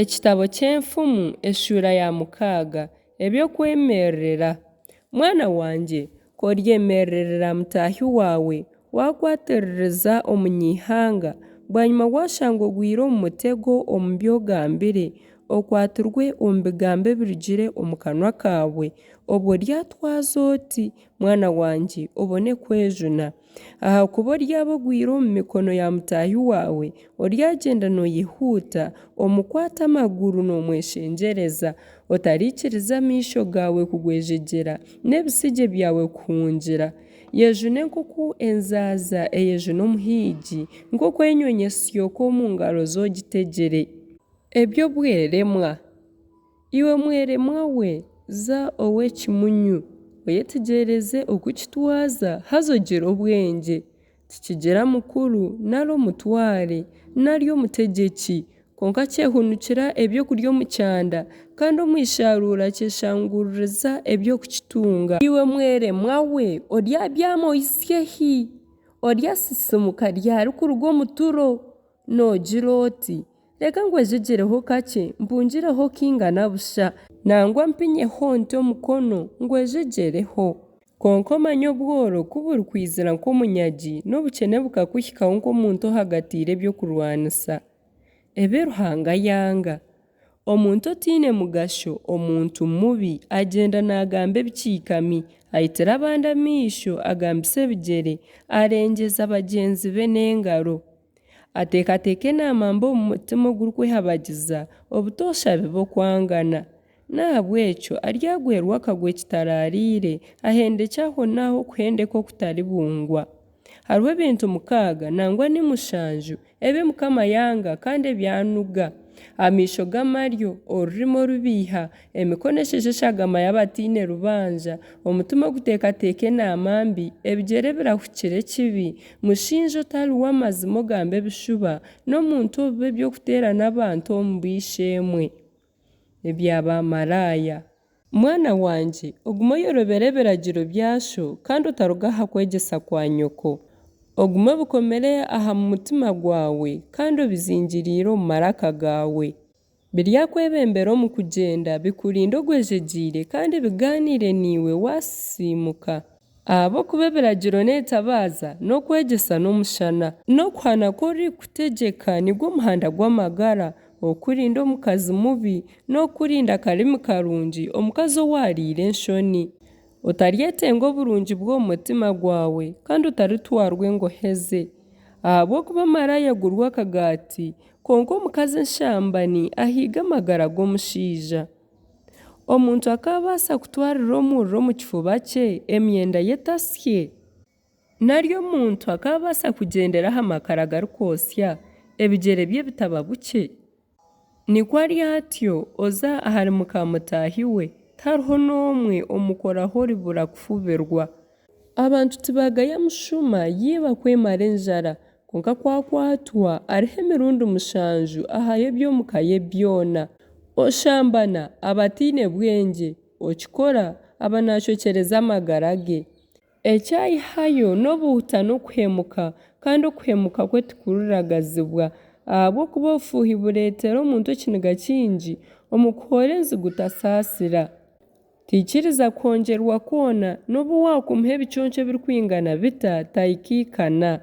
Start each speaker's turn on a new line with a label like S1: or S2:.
S1: Ekitabo ky'Enfumu eshuura ya mukaaga Eby'okwemererera. Mwana wangye, ku oryemererera mutaahi waawe, waakwatiririza omunyaihanga, bwanyima waashanga ogwire omu mutego omu bi ogambire, okwatirwe omu bigambo ebirugire omu kanwa kaawe, obwo oryatwaza oti, mwana wangye, obone kwejuna. Ahakuba oryaba ogwire omu mikono ya mutaahi waawe, oryagyenda nooyehuuta, omukwate amaguru noomweshengyereza. Otariikiriza amaisho gaawe kugwejegyera, n'ebitsigye byawe kuhungira. Yejune nk'oku enzaza eyejuna omuhiigi, nk'oku enyonyi esyoka omu ngaro z'ogitegire. Eby'obweremwa. Iwe mweremwa we, za ow'ekimunyu, oyetegyereze oku kitwaza, haza ogire obwengye. Tikigira mukuru nari omutware nari omutegyeki, kwonka kyehunikira ebyokurya omu kyanda, kandi omu ishaaruura kyeshangururiza eby'okukitunga. Iwe mweremwa we, oryabyama ohitsye hi? Oryasisiimuka ryari kuruga omu turo? Noogira oti, Reka ngwejegyereho kakye, mpungireho kaingana busha. Nangwa mpinyeho nti omukono, ngwejegyereho. Kwonka omanye obworo ku burikwizira nk'omunyagi, n'obukyene bukakuhikaho nk'omuntu ohagatiire eby'okurwanisa. Ebi Ruhanga ayanga. Omuntu otaine mugasho, omuntu mubi, agyenda naagamba ebikiikami, aitira abandi amaisho, agambisa ebigyere, arengyeza bagyenzi be n'engaro. Ateekateeka enaama mbi omu mutima ogurikwehabagiza, obutoosha biba okwangana. N'ahabw'ekyo aryagwerwa akagwe kitaraariire, ahendekye ahonaaho okuhendeka okutaribungwa. Hariho ebintu mukaaga, nangwa ni mushanju, ebi Mukama ayanga kandi ebi anuga, amaisho g'amaryo, orurimi orubeiha, emikono esheesha eshagama y'abataine rubanja, omutima oguteekateeka enaama mbi, ebigyere ebirahukira ekibi, mushinja otari w'amazima ogamba ebishuba, n'omuntu obiba eby'okuteerana abantu omu b'eishe-emwe. Ebya baamaraaya. Mwana wangye, ogume oyorobere ebiragiro bya sho, kandi otaruga aha kwegyesa kwa nyoko. Ogume obikomere aha mutima gwawe, kandi obizingirire omu maraka gaawe. Biryakwebembera omu kugyenda, bikurinde ogwejegyeire, kandi bigaaniire naiwe waasisiimuka. Ahabw'okuba ebiragiro n'etabaaza, n'okwegyesa n'omushana. N'okuhana kw'orikutegyeka nigwo muhanda gw'amagara, okukurinda omukazi mubi, n'okukurinda akarimi karungi omukazi owaariire enshoni. Otaryetenga oburungi bw'omu mutima gwawe, kandi otaritwarwa engohe ze. Ahabw'okuba maraaya agurwa akagaati, kwonka omukazi enshambani ahiiga amagara g'omushaija. Omuntu akaabaasa kutwarira omuriro omu kifuba kye, emyenda ye etasye? Nari omuntu akaabaasa kugyendera aha makara garikwotsya, ebigyere bye bitababukye? Nikwo ari atyo oza ahari muka mutaahi we, tihariho n'omwe omukoraho oribura kufubirwa. Abantu tibagaya mushuma yaiba kwemara enjara, kwonka ku akwatwa ariha emirundi mushanju ahayo eby'omu ka ye byona. Oshambana aba ataine bwengye, okikora aba naacwekyereza amagara ge. Eki aihayo n'obuhuta n'okuhemuka, kandi okuhemuka kwe tikuriragazibwa. Ahabw'okuba obufuuhi bureetera omuntu ekiniga kingi, omu kuhoora enzigu tasaasira. Taikiriza kuhongyerwa kwona, nobu waakumuha ebiconco ebirikwingana bita, taikaikana.